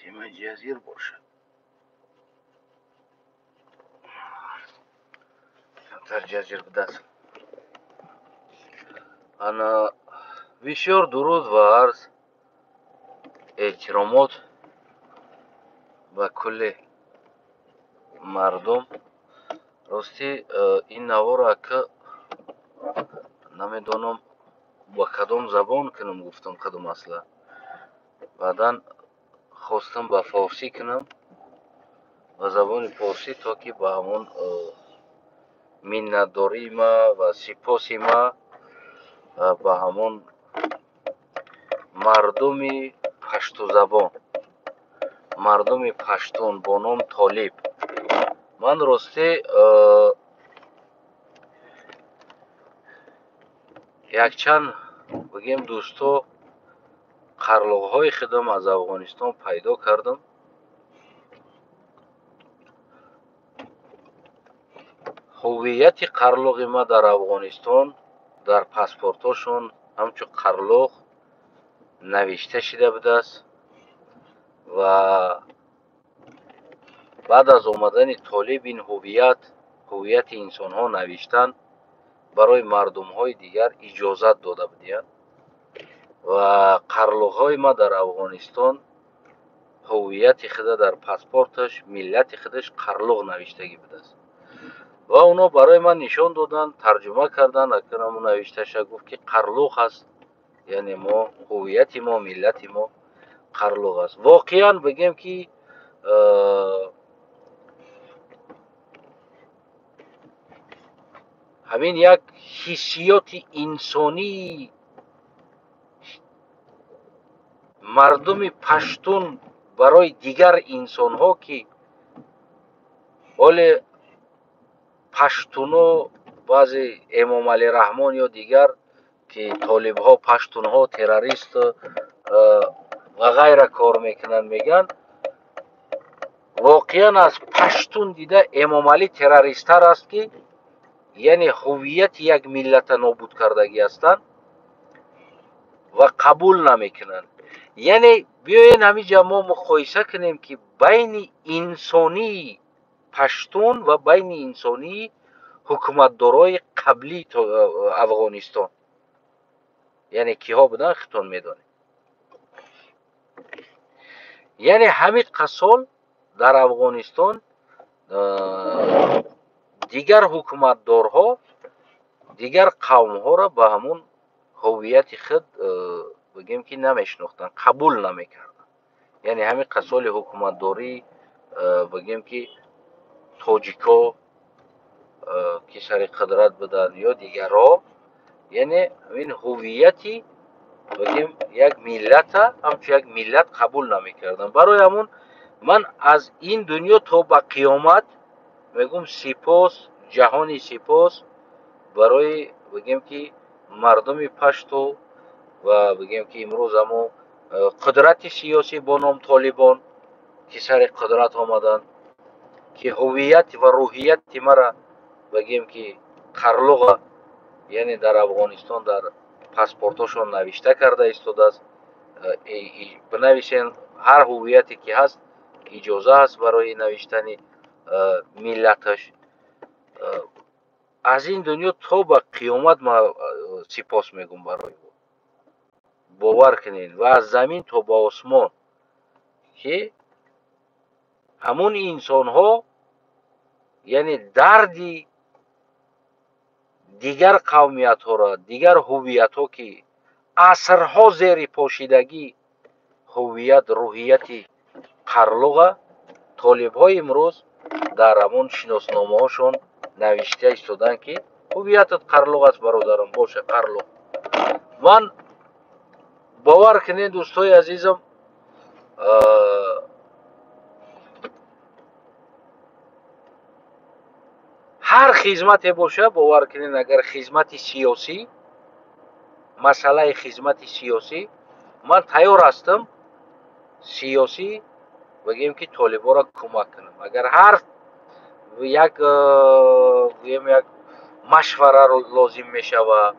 Темаи ҷазир бошад. Камтар ҷазир будаст. Ана бисёр дуруд ва арз эҳтиромот ба кулли мардум. Ростӣ, ин наворо ака намедонам ба кадом забон кунам, гуфтам кадом асла. Баъдан хостам ба форсӣ кунам, ба забони форсӣ, то ки ба ҳамон миннатдории ма ва сипоси ма ба ҳамон мардуми паштузабон, мардуми паштун бо ном Толиб. Ман ростӣ якчанд бигем дӯсто қарлоғҳои худам аз Афғонистон пайдо кардам. Ҳуввияти қарлоғи ма дар Афғонистон дар паспортҳошон ҳамчун қарлоғ навишта шида будааст ва баъд аз омадани Толиб ин ҳуввият, ҳуввияти инсонҳо навиштан барои мардумҳои дигар иҷозат дода будиянд ва қарлоғҳои ма дар Афғонистон ҳуввияти худа дар паспорташ, миллати худаш қарлоғ навиштагӣ будааст. Ва оно барои ман нишон доданд, тарҷума карданд, акнун навишташа гуфт ки қарлоғ аст, яъне мо ҳуввияти мо, миллати мо қарлоғ аст. Воқеан бигем ки ҳамин як ҳиссиёти инсонии мардуми паштун барои дигар инсонҳо, ки ҳоле паштуно баъзе Эмомалӣ Раҳмон ё дигар ки толибҳо, паштунҳо террорист ва ғайра кор мекунанд, мегӯянд, воқеан аз паштун дида Эмомалӣ террористтар аст, ки яъне ҳуввияти як миллата нобуд кардагӣ ҳастанд ва қабул намекунанд. Яъне биёен ҳаминҷа мо муқоиса кунем, ки байни инсонии паштун ва байни инсонии ҳукуматдорои қаблии Афғонистон, яъне киҳо буданд, худтон медонед. Яъне ҳамин қасол дар Афғонистон дигар ҳукуматдорҳо дигар қавмҳоро ба ҳамун ҳуввияти худ бигем ки намешинохтанд, қабул намекарданд. Яъне ҳамин қасоли ҳукуматдорӣ бигем ки тоҷико ки сари қудрат буданд ё дигарҳо, яъне ҳамин ҳуввияти бигем як миллата ҳамчун як миллат қабул намекарданд. Барои ҳамун ман аз ин дунё то ба қиёмат мегӯм сипос, ҷаҳони сипос барои бигем ки мардуми пашту ва бигем ки имрӯз ҳамо қудрати сиёсӣ бо ном Толибон ки сари қудрат омаданд, ки ҳуввият ва рӯҳияти мара бигем ки қарлуға, яъне дар Афғонистон дар паспортҳошон навишта карда истодааст. Бинависен ҳар ҳуввияте ки ҳаст, иҷоза ҳаст барои навиштани миллаташ. Аз ин дунё то ба қиёмат ма сипос мегӯм барои ӯ. Бовар кунед, ва аз замин то ба осмон, ки ҳамун инсонҳо яъне дарди дигар қавмиятҳоро, дигар ҳуввиятҳо ки асрҳо зери пошидагӣ ҳуввият, рӯҳияти қарлуға, толибҳои имрӯз дар ҳамон шиносномаҳошон навишта истоданд, ки ҳуввиятат қарлуғ аст, бародарам, боша қарлуғ. Ман бовар кунед, дӯстои азизам, ҳар хизмате боша, бовар кунед, агар хизмати сиёсӣ, масъалаи хизмати сиёсӣ, ман тайёр ҳастам сиёсӣ бигем ки толиборо кӯмак кунам. Агар ҳар як гӯем як машвара лозим мешава,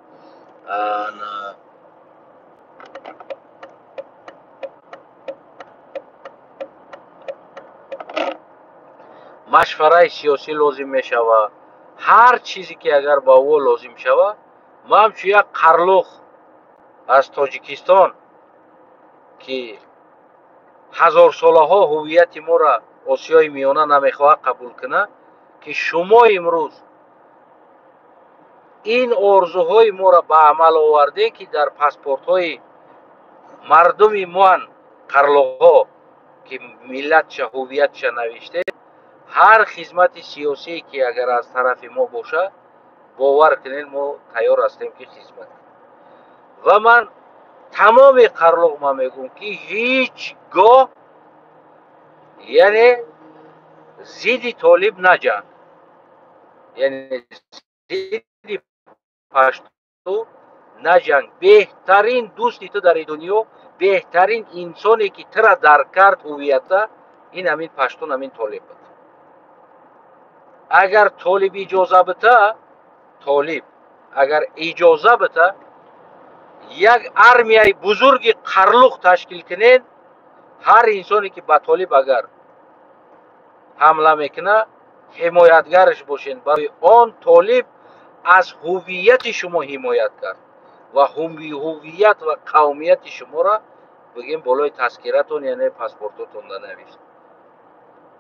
Машвараи сиёсӣ лозим мешавад, ҳар чизе ки агар ба ӯ лозим шавад, ман ҳамчун як қарлуқ аз Тоҷикистон, ки ҳазорсолаҳо ҳуввияти моро Осиёи Миёна намехоҳад қабул кунад, ки шумо имрӯз ин орзуҳои моро ба амал овардем, ки дар паспортҳои мардуми ман қарлуқҳо, ки миллатша, ҳуввиятша навиштем, ҳар хизмати сиёсие ки агар аз тарафи мо бошад, бовар кунед, мо тайёр ҳастем ки хизмат кунем. Ва ман тамоми қарлуқ ман мегӯям, ки ҳеҷ гоҳ яъне зидди толиб наҷанг, яъне зидди пашту наҷанг. Беҳтарин дӯсти ту дар ин дунё, беҳтарин инсоне ки тура дарк кард ҳуввията, ин ҳамин паштун, ҳамин толиб буд. Агар толиб иҷоза бита, толиб агар иҷоза бита, як армияи бузурги қарлуқ ташкил кунед, ҳар инсоне ки ба толиб агар ҳамла мекунад, ҳимоятгараш бошед. Барои он толиб аз ҳуввияти шумо ҳимоят кард ва ҳуввият ва қавмияти шуморо бигем болои тазкиратон, яъне паспортотон навишт.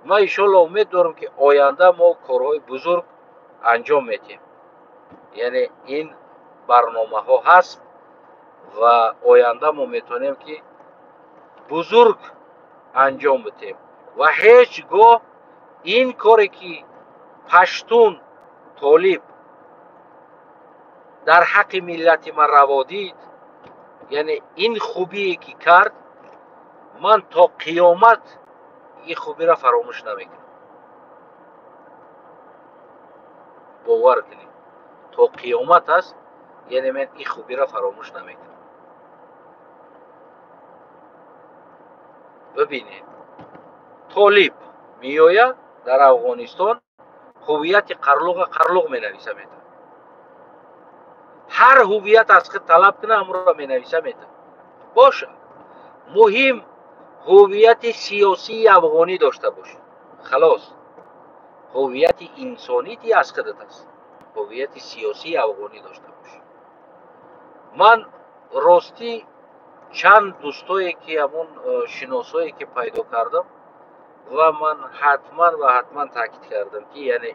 Ман иншоалло умед дорам, ки оянда мо корҳои бузург анҷом медиҳем. Яъне ин барномаҳо ҳаст ва оянда мо метавонем ки бузург анҷом бидиҳем ва ҳеҷ гоҳ ин коре ки паштун толиб дар ҳаққи миллати ман раво дид, яъне ин хубие ки кард, ман то қиёмат ин хубиро фаромӯш намекунам. Бовар кунед, то қиёмат аст, яъне ман ин хубиро фаромӯш намекунам. Бибинед, толиб меояд дар Афғонистон, ҳуввияти қарлуға қарлуқ менависа метавад. Ҳар ҳуввият аз худ талаб кунад, ҳамонро менависа метавад. Бошад, муҳим ҳуввияти сиёсии афғонӣ дошта бошад. Халос, ҳуввияти инсонӣ ти аз худат аст, ҳуввияти сиёсии афғонӣ дошта бошад. Ман ростӣ чанд дӯстое ки ҳамон шиносое ки пайдо кардам ва ман ҳатман ва ҳатман таъкид кардам, ки яъне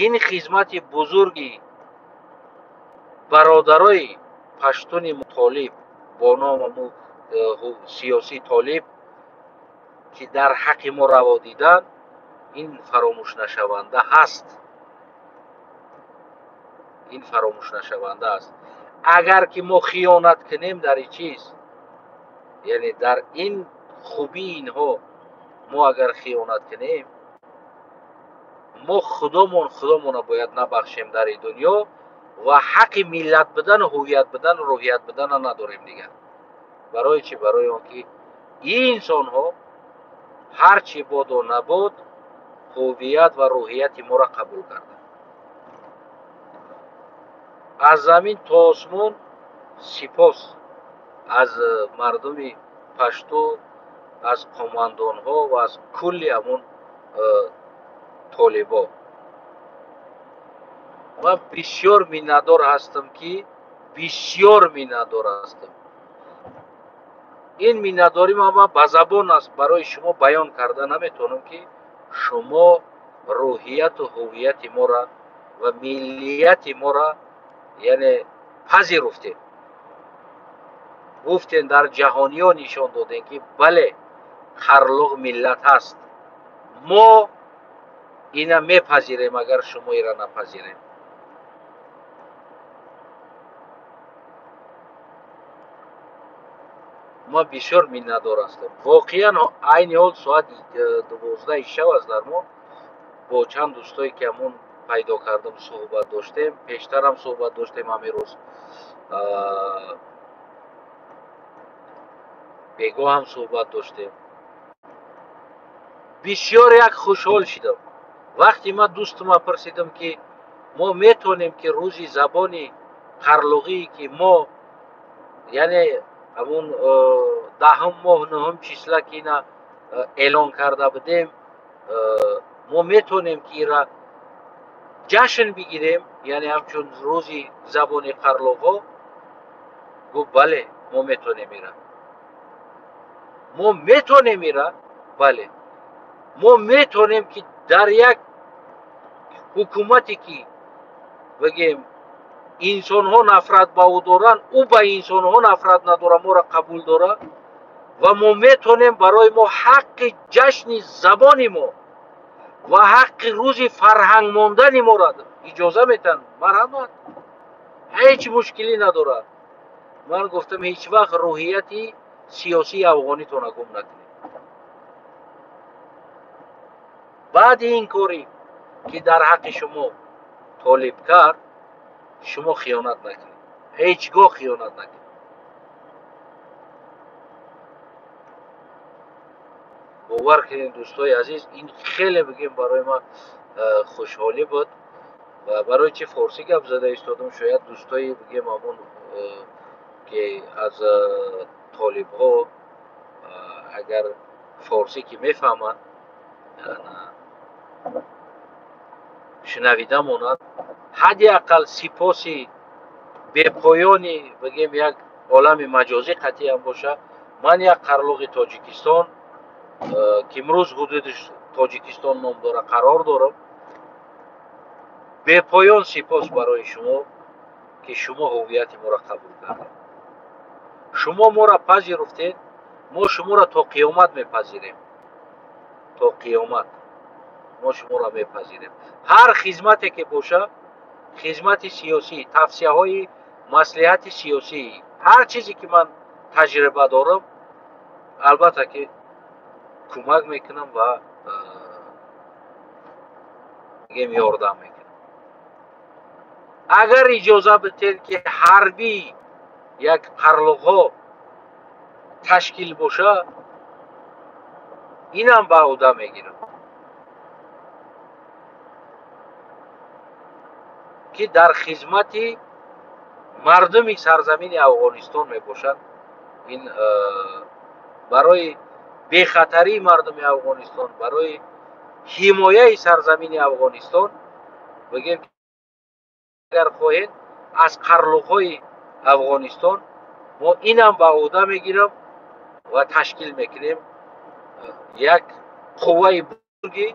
ин хизмати бузурги бародарои паштуни толиб бо номи сиёсии толиб ки дар ҳаққи мо раво дидан, ин фаромӯшнашаванда ҳаст. Ин фаромӯшнашаванда аст. Агар ки мо хиёнат кунем дар ин чиз, яъне дар ин хубии инҳо мо агар хиёнат кунем, мо худомонро бояд набахшем дар ин дунё ва ҳаққи миллат будану ҳуввият будану рӯҳият буданро надорем дигар. Барои чӣ? Барои он ки ин инсонҳо ҳар чӣ боду набуд ҳуввият ва рӯҳияти моро қабул карданд. Аз замин то осмон сипос аз мардуми пашту, аз қомандонҳо ва аз кулли ҳамон толибо. Ман бисёр миннатдор ҳастам, ки бисёр миннатдор ҳастам. Ин миннатдорӣ ман ба забон аст, барои шумо баён карда наметавонам, ки шумо рӯҳияту ҳуввияти моро ва миллияти моро яъне пазируфтед. Гуфтем, дар ҷаҳониё нишон додем, ки бале, қарлуқ миллат ҳаст. Мо ина мепазирем, агар шумо ира напазирем. Ман бисёр миннатдор ҳастам. Воқеан айни ҳол соат 12 шаб аст дар мо бо чанд дӯстое ки ҳамон пайдо кардам суҳбат доштем, пештарам суҳбат доштем, ҳамин рӯз бегоҳ ҳам суҳбат доштем. Бисёр як хушҳол шидам вақте ман дӯстама пурсидам, ки мо метавонем ки рӯзи забони қарлуғӣ, ки мо яъне ҳамон 10-ум моҳ 9-ум числа ки ина эълон карда будем, Мо метавонем ки ира ҷашн бигирем, яъне ҳамчун рӯзи забони қарлоқҳо. Гуфт бале, мо метавонем ира. Мо метавонем ира, бале. Мо метавонем ки дар як ҳукумате ки бигем инсонҳо нафрат ба ӯ доранд, ӯ ба инсонҳо нафрат надорад, моро қабул дорад ва мо метавонем барои мо ҳаққи ҷашни забони мо ва ҳаққи рӯзи фарҳанг мондани моро иҷоза метаҳанд. Марҳамат, ҳеҷ мушкилӣ надорад. Ман гуфтам ҳеҷ вақт рӯҳияти сиёсии афғонитонро гум накунед. Баъди ин корӣ ки дар ҳаққи шумо толиб кард, шумо хиёнат накунед, ҳеҷ гоҳ хиёнат накунед. Бовар кунед дӯстои азиз, ин хеле бигем барои ман хушҳолӣ буд. Ва барои чи форсӣ гап зада истодам, шояд дӯстои бигем ҳамон ки аз толибҳо агар форсӣ ки мефаҳманд шунавида монанд, ҳадди ақал сипоси бепоёни бигем як олами маҷозӣ қатъиам боша. Ман як қарлоқи Тоҷикистон ки имрӯз ҳудуди Тоҷикистон ном дора қарор дорам. Бепоён сипос барои шумо ки шумо ҳуввияти моро қабул кардед. Шумо моро пазируфтед, мо шуморо то қиёмат мепазирем. То қиёмат мо шуморо мепазирем. Ҳар хизмате ки боша, хизмати сиёсӣ, тавсияҳои маслиҳати сиёсӣ, ҳар чизе ки ман таҷриба дорам, албатта ки кӯмак мекунам ва ёрдам мекунам. Агар иҷоза бидиҳед ки ҳарбӣ як қарлоқҳо ташкил боша, инам ба ӯҳда мегирам ки дар хизмати мардуми сарзамини Афғонистон мебошад. Ин барои бехатарии мардуми Афғонистон, барои ҳимояи сарзамини Афғонистон бигем агар хоҳед аз қарлоқҳои Афғонистон мо инам ба ӯҳда мегирам ва ташкил мекунем як қувваи бузурги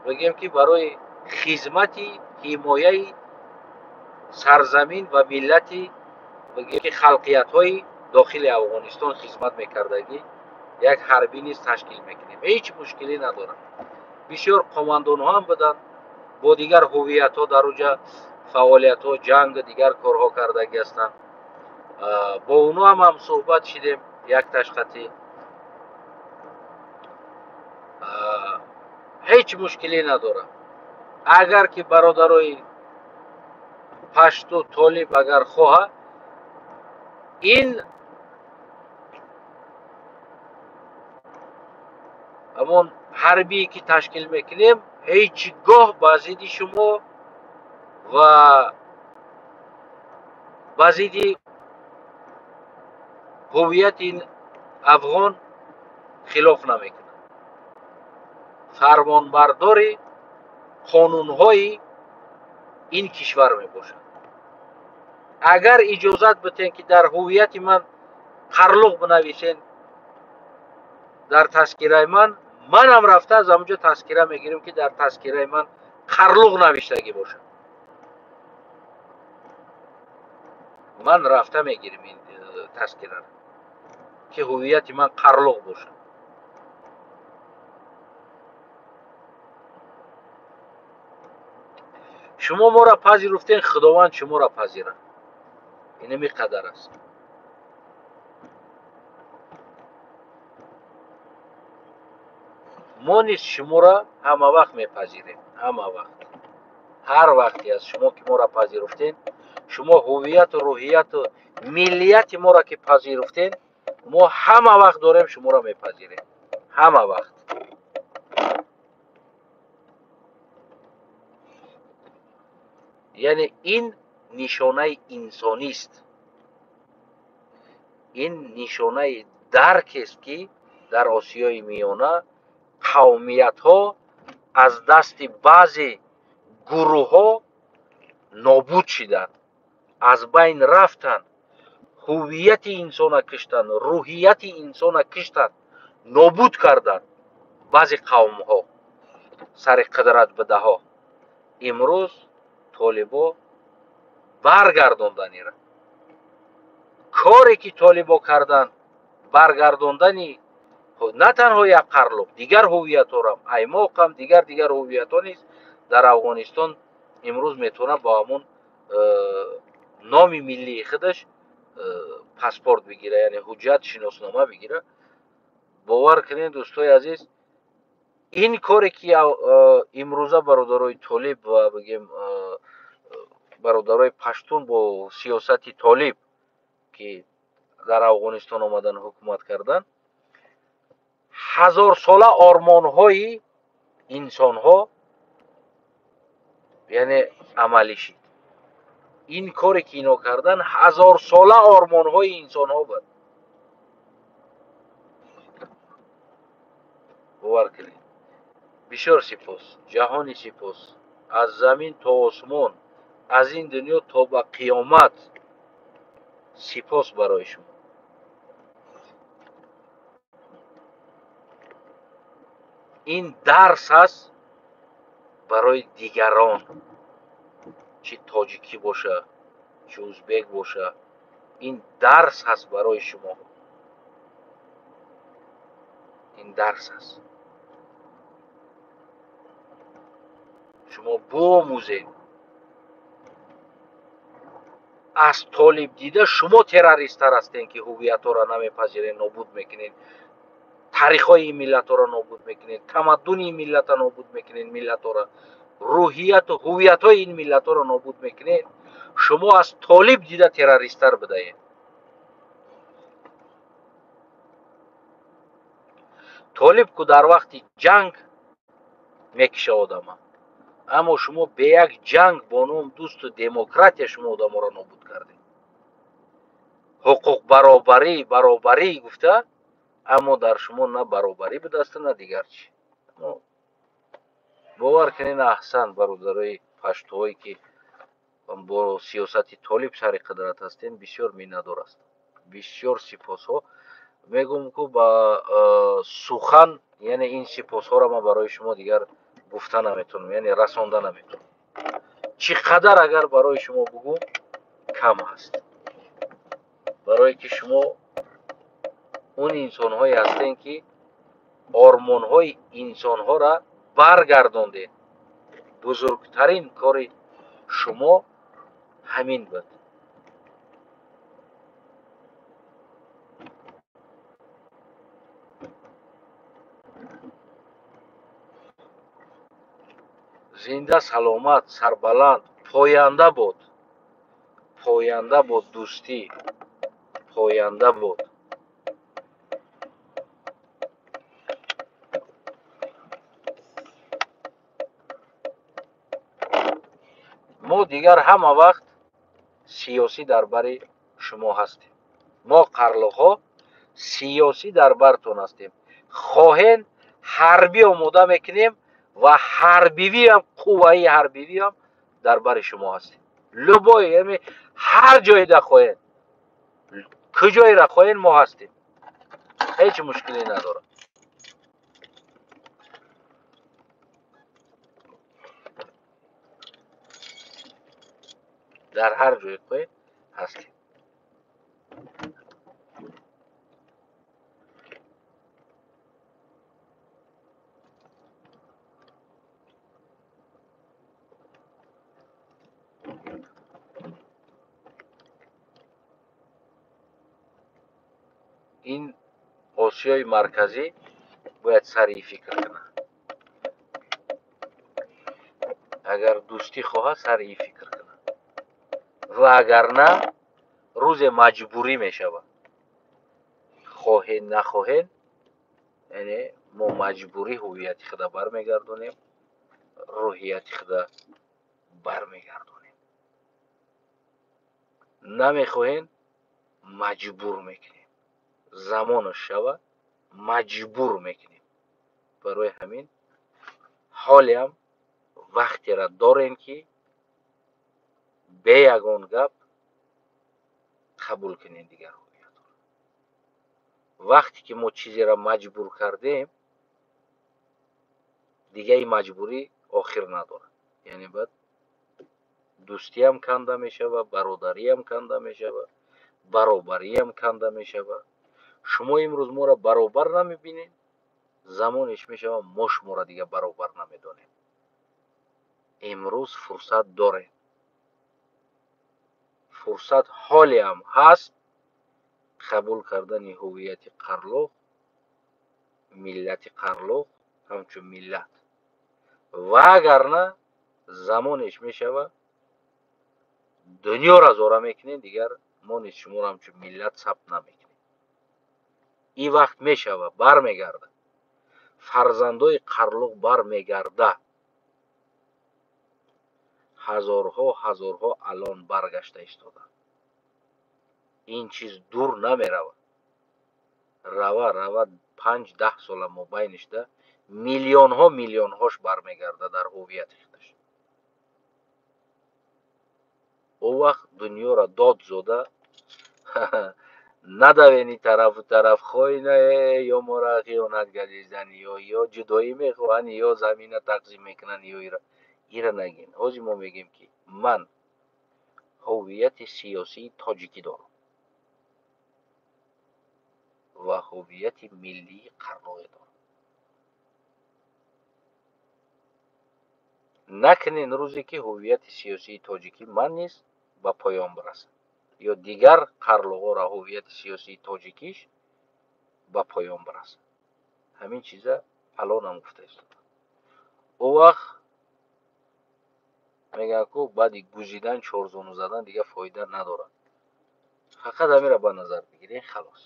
бигем ки барои хизмати ҳимояи сарзамин ва миллати бигем ки халқиятҳои дохили Афғонистон хизмат мекардагӣ як ҳарбӣ низ ташкил мекунем. Ҳеҷ мушкилӣ надорад. Бисёр командонҳо ҳам буданд бо дигар ҳуввиятҳо дар уҷа фаъолиятҳо, ҷанг, дигар корҳо кардагӣ ҳастанд. Бо онҳо ҳам суҳбат шидем як ташқатӣ. Ҳеҷ мушкилӣ надорад. Агар ки бародарои пашту толиб агар хоҳад, ин ҳамон ҳарбие ки ташкил мекунем ҳеҷ гоҳ ба зидди шумо ва ба зидди ҳуввияти афғон хилоф намекунад. Фармонбардори қонунҳои ин кишвар мебошад. Агар иҷозат бидиҳед ки дар ҳуввияти ман қарлоқ бинависен дар тазкираи ман, манам рафта аз ҳамонҷо тазкира мегирем ки дар тазкираи ман қарлоқ навиштагӣ бошад. Ман рафта мегирем ин тазкираро ки ҳуввияти ман қарлоқ бошад. Шумо моро пазируфтен, Худованд шуморо пазирад. Инами қадар аст. Мо низ шуморо ҳама вақт мепазирем, ҳама вақт. Ҳар вақте аз шумо ки моро пазируфтен, шумо ҳуввияту рӯҳияту миллияти моро ки пазируфтен, мо ҳама вақт дорем шуморо мепазирем. Ҳама вақт. Яъне ин нишонаи инсонист. Ин нишонаи даркест ки дар Осиёи Миёна қавмиятҳо Аз дасти баъзе гурӯҳҳо нобуд шиданд, аз байн рафтанд, ҳуввияти инсона киштанд, рӯҳияти инсона киштанд, нобуд карданд баъзе қавмҳо сари қудрат бидаҳо. Имрӯз толибо баргардонданира. Коре ки толибо карданд, баргардондани на танҳо як қарлуқ, дигар ҳуввиятҳорам, аймоқам, дигар ҳуввиятҳо низ дар Афғонистон имрӯз метавонад бо ҳамон номи миллии худаш паспорт бигира, яъне ҳуҷҷат, шиноснома бигира. Бовар кунед, дӯстои азиз, ин коре ки имрӯза бародарои толиб ва бигем бародарои паштун бо сиёсати толиб ки дар Афғонистон омадан ҳукумат кардан, ҳазорсола ормонҳои инсонҳо яъне амалӣ шид. Ин коре ки ино кардан ҳазорсола ормонҳои инсонҳо буд. Бовар кунед. Бисёр сипос, ҷаҳони сипос, аз замин то осмон, аз ин дунё то ба қиёмат сипос барои шумо. Ин дарс аст барои дигарон, чӣ тоҷикӣ боша, чӣ узбек боша, ин дарс аст барои шумо. Ин дарс аст. Шумо биомӯзед. Аз толиб дида шумо террористтар ҳастед, ки ҳуввиятҳоро намепазиред, нобуд мекунед, таърихҳои ин миллатҳоро нобуд мекунед, тамаддуни ин миллатро нобуд мекунед, миллатҳоро, рӯҳияту ҳуввиятҳои ин миллатҳоро нобуд мекунед. Шумо аз толиб дида террористтар будаед. Толиб ку дар вақти ҷанг мекиша одама, аммо шумо бе як ҷанг бо ном дӯсту демократия шумо одаморо нобуд кардед. Ҳуқуқ баробарӣ, баробарӣ гуфта, аммо дар шумо на баробарӣ будасту на дигар чӣ. Бовар кунед, аҳсан бародарои паштуҳое ки бо сиёсати толиб сари қудрат ҳастед, бисёр миннатдор ҳастам. Бисёр сипосҳо мегӯм ку ба сухан, яъне ин сипосҳоро ман барои шумо дигар гуфта наметавонам, яъне расонда наметавонам. Чӣ қадар агар барои шумо бугӯм кам аст, барое ки шумо он инсонҳое ҳастед ки ормонҳои инсонҳоро баргардондед. Бузургтарин кори шумо ҳамин буд. Зинда, саломат, сарбаланд, поянда буд. Поянда буд дӯстӣ, поянда буд. Мо дигар ҳама вақт сиёсӣ дар бари шумо ҳастем. Мо қарлоқҳо сиёсӣ дар бартон ҳастем. Хоҳен ҳарбӣ омода мекунем ва ҳарбивиам, қувваи ҳарбивиам дар бари шумо ҳастем. Любой, яъне ҳар ҷойда хоҳен, куҷоеро хоҳен, мо ҳастем. Ҳеҷ мушкиле надорад. Дар ҳар ҷое хоҳед ҳастем. Ин Осиёи Марказӣ бояд сари фикр кунад. Агар дӯстӣ хоҳад, сари фикр кунад. Ва агар на, рӯзе маҷбурӣ мешавад. Хоҳед нахоҳед, яъне мо маҷбурӣ ҳуввияти худа бармегардонем, рӯҳияти худа бармегардонем. Намехоҳем, маҷбур мекунем. Замонаш шава, маҷбур мекунем. Барои ҳамин Ҳолиам вақтеро дорем, ки бе ягон гап қабул кунем дигар ҳувиятро. Вақте ки мо чизеро маҷбур кардем, дигаи маҷбурӣ охир надорад. Яъне баъд дӯстиам канда мешавад, бародариам канда мешавад, баробариам канда мешавад. Шумо имрӯз моро баробар намебинед, замонеш мешавад мо шуморо дигар баробар намедонем. Имрӯз фурсат дорем, фурсат ҳолиам ҳаст қабул кардани ҳувияти қарлоқ, миллати қарлоқ ҳамчун миллат. Ва агар на, замонеш мешавад дунёро зора мекунем, дигар мо низ шуморо ҳамчун миллат сабт намекунем. Ин вақт мешавад, бармегардад. Фарзандои қарлоқ бармегарда. Ҳазорҳо ҳазорҳо алон баргашта истоданд. Ин чиз дур намеравад. Рава рава 5-10 сола мобайнишда миллионҳо миллионҳош бармегарда дар ҳувияти худаш. О вақт дунёро дод зода надавени тарафу тараф, хоина ё моро хиёнат гадизани, ё ҷудоӣ мехоҳанд, ё замина тақсим мекунанд, ё ира нагин. Ҳозир мо мегӯем, ки ман ҳувияти сиёсии тоҷикӣ дорам ва ҳувияти миллии қарлоғе дорам. Накунен рӯзе ки ҳувияти сиёсии тоҷикӣ ман низ ба поён бирасад ё дигар қарлоғоро ҳувияти сиёсии тоҷикиш ба поён бирасад. Ҳамин чиза алонам гуфта истодам. О вақт мегӯянд, ку баъди гузидан чорзону задан дигар фоида надорад. Фақат ҳаминро ба назар бигирем, халос.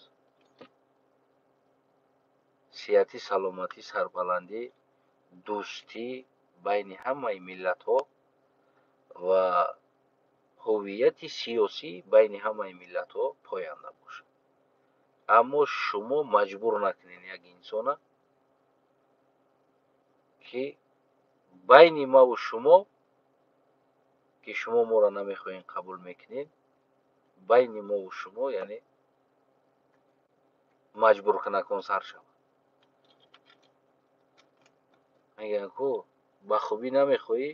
Сиҳатӣ, саломатӣ, сарбаландӣ, дӯстӣ байни ҳамаи миллатҳо ва ҳувияти сиёсӣ байни ҳамаи миллатҳо поянда бошад. Аммо шумо маҷбур накунед як инсона, ки байни маву шумо, ки шумо моро намехоҳед қабул мекунед, байни мову шумо яъне маҷбуркунакон сар шавад. Мегӯянд, ку ба хубӣ намехоҳӣ,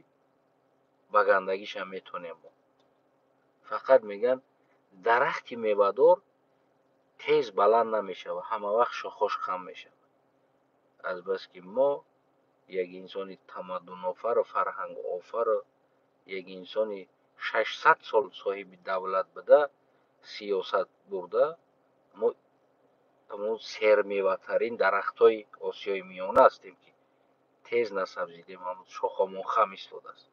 ба гандагишам метонем мо. Фақат мегӯянд дарахти мевадор тез баланд намешавад, ҳама вақт шохош хам мешавад. Азбаски мо як инсони тамаддунофару фарҳангофару як инсони 600 сол соҳиби давлат буда, сиёсат бурда, мо ҳамон сермеватарин дарахтҳои Осиёи Миёна ҳастем, ки тез насабзидем, ҳамон шохомон хам истодааст.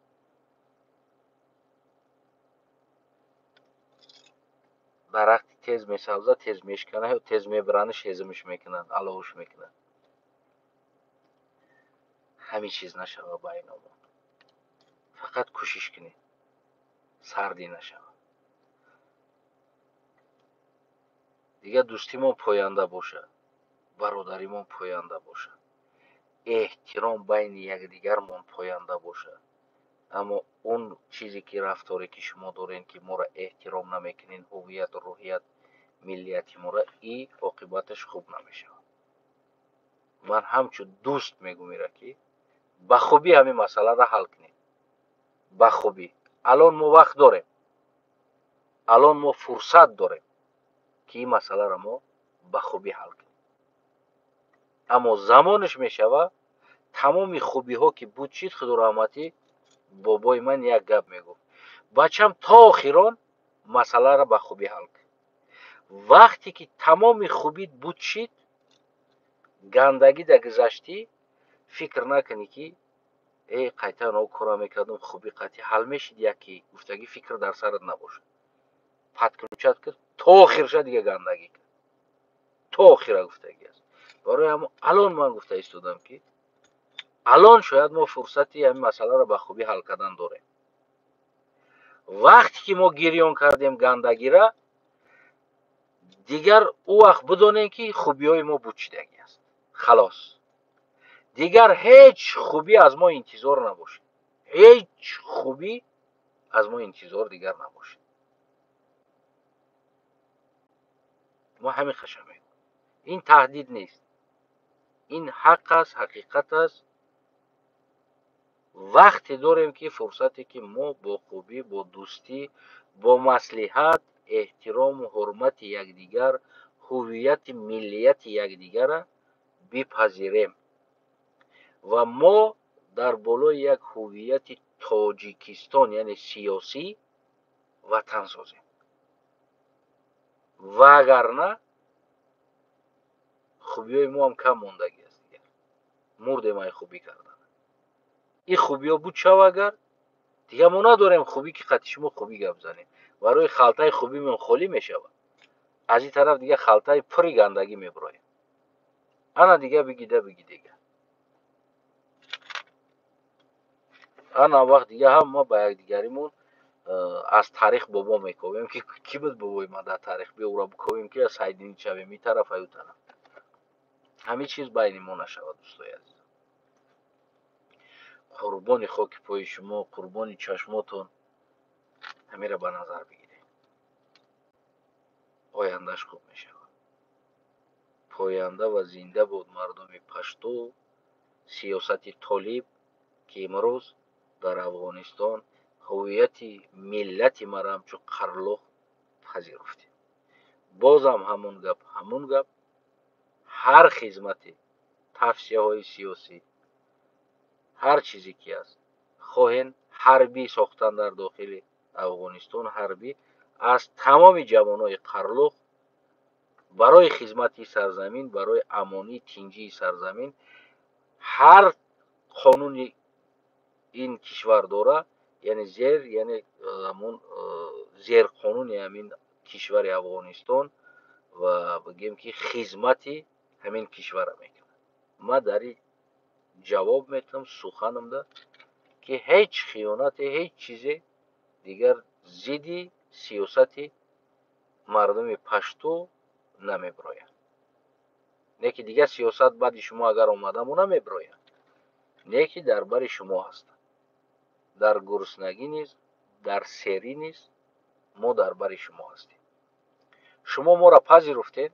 Дарахти тез месабзад, тез мешканад ё тез мебаранаш, ҳезимиш мекунанд, аловуш мекунанд. Ҳамин чиз нашава байномон. Фақат кӯшиш кунед, сардӣ нашава. Дигар дӯстимон поянда бошад, бародаримон поянда бошад, эҳтиром байни якдигармон поянда бошад. Аммо он чизе ки рафторе ки шумо доред, ки моро эҳтиром намекунед, ҳувият, рӯҳият, миллияти моро, и оқибаташ хуб намешавад. Ман ҳамчун дӯст мегӯм ира, ки ба хубӣ ҳамин масъаларо ҳал кунед. Ба хубӣ. Алон мо вақт дорем, алон мо фурсат дорем, ки ин масъаларо мо ба хубӣ ҳал кунем. Аммо замонаш мешавад, тамоми хубиҳо ки буд чид, худо раҳматӣ бобои ман як гап мегуфт: бачам, то охирон масъаларо ба хубӣ ҳал кун. Вақте ки тамоми хубит буд шид, гандагӣ да гузаштӣ, фикр накунӣ, ки э қайтан о кора мекардам, хуби қатъи ҳал мешид, яки гуфтагӣ фикр дар сарат набошад. Подключать кар то охирша, дига гандагӣ кар то охира гуфтагӣ аст. Барои ҳамо алон ман гуфта истодам, ки алон шояд мо фурсати ҳамин масъаларо ба хубӣ ҳал кардан дорем. Вақте ки мо гирён кардем гандагира, дигар ӯ вақт бидонем, ки хубиҳои мо бучидагӣ аст, халос. Дигар ҳеҷ хубӣ аз мо интизор набошед. Ҳеҷ хубӣ аз мо интизор дигар набошед. Мо ҳамин хаша мегӯем. Ин таҳдид нест. Ин ҳақ аст, ҳақиқат аст. Вақте дорем ки фурсате ки мо бо хубӣ, бо дӯстӣ, бо маслиҳат, эҳтирому ҳурмати якдигар, ҳуввияти миллияти якдигарро бипазирем ва мо дар болои як ҳуввияти Тоҷикистон, яъне сиёсӣ, ватан созем. Ва агарна хубиҳои мо ҳам кам мондагӣ аст, дигар мурдем ай хубӣ кардан. Ин хубиҳо буд шава агар, дигар мо надорем хубӣ ки қати шумо хубӣ гап занем. Барои халтаи хубимон холӣ мешавад. Аз ин тараф дигар халтаи пури гандагӣ мебироем. Ана дигар бигида биги дигар. Ана вақт дигар ҳам мо ба якдигаримон аз таърих бобо мекобем ки кӣ буд бобои ман дар таърих, биё ӯро бикобем ки аз сайдинӣ шавем ин тараф аю тараф. Ҳамин чиз байни мо нашавад, дӯстои азиз. Қурбони хоки пои шумо, қурбони чашмотон, ҳамеро ба назар бигиред. Ояндаш хуб мешавад. Поянда ва зинда буд мардуми пашту, сиёсати толиб ки имрӯз дар Афғонистон ҳуввияти миллати маро ҳамчун қарлуқ пазируфтем. Бозам ҳамон гап, ҳамон гап, ҳар хизмати, тавсияҳои сиёсӣ, ҳар чизе ки аст, хоҳен ҳарбӣ сохтан дар дохили Афғонистон, ҳарбӣ аз тамоми ҷавонои қарлуқ барои хизмати сарзамин, барои амонии тинҷии сарзамин, ҳар қонуни ин кишвар дора, яъне зер, яъне ҳамон зерқонуни ҳамин кишвари Афғонистон ва бигем ки хизмати ҳамин кишварро мекунад. Ман дар ин ҷавоб метавам суханамда ки ҳеҷ хиёнате, ҳеҷ чизе дигар зидди сиёсати мардуми пашту намебирояд. Не ки дигар сиёсат баъди шумо агар омадамо намебирояд, не ки дар бари шумо ҳастанд. Дар гуруснагӣ низ, дар серӣ низ мо дар бари шумо ҳастем. Шумо моро пазируфтед,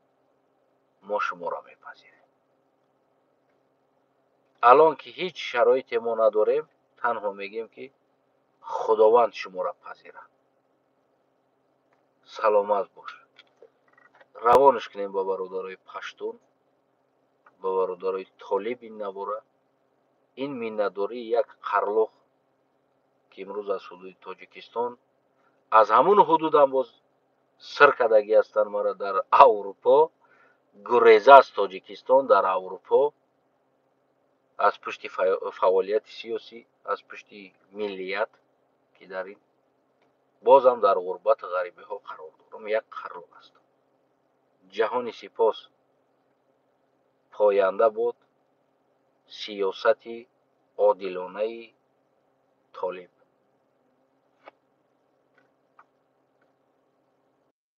мо шуморо мепазирем. Алон ки ҳеҷ шароите мо надорем, танҳо мегӯем ки Худованд шуморо пазирад. Саломат бош. Равонаш кунем ба бародарои паштун, ба бародарои толиб ин набора. Ин миннатдории як қарлуқ ки имрӯз аз ҳудуди Тоҷикистон, аз ҳамун ҳудудам боз сир кардагӣ ҳастанд мара дар Аврупо, гуреза аз Тоҷикистон дар Аврупо, аз пушти фаъолияти сиёсӣ, аз пушти миллият ки дар ин бозам дар ғурбату ғарибиҳо қарор дорам, як қарлуқ ҳастам. Ҷаҳони сипос поянда буд сиёсати одилонаи толиб.